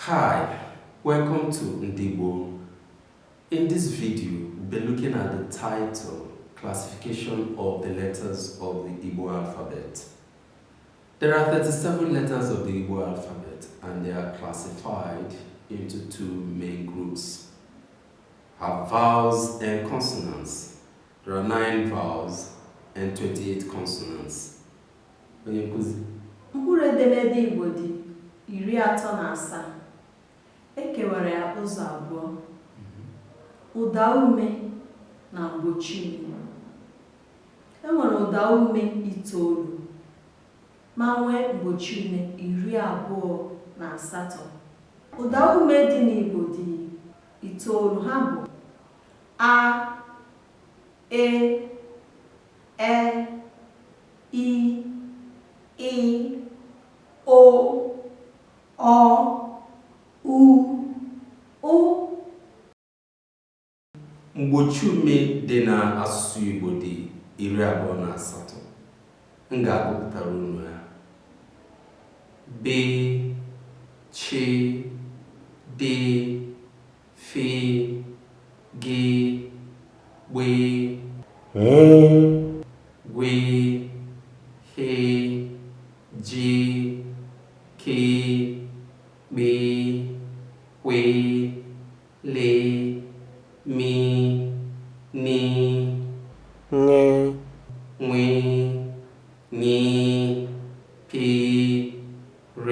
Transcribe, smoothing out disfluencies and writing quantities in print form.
Hi, welcome to Ndigbo. In this video, we'll be looking at the title, Classification of the Letters of the Igbo Alphabet. There are 37 letters of the Igbo alphabet and they are classified into two main groups. Have vowels and consonants. There are 9 vowels and 28 consonants. Onye nkuzi. Mkpụrụ edemede Igbo dị 37. E kewara ya ụzọ abụọ: ụdaume na mgbochiume. E nwere ụdaume itoolu ma nwee mgbochiume 28. Ụdaume dị n'Igbo dị itoolu. Ha bụ a, e, ẹ, i, ị, o, ọ, u, ụ. Mgbochiume dị n'asụsụ Igbo dị 28. M ga-agụpụtara unu ya. B, Ch, D, F, G, Gb, Gw, H, J, K, Kp, Kw, L, M, N, Ṅ, Nw, Ny, P, R,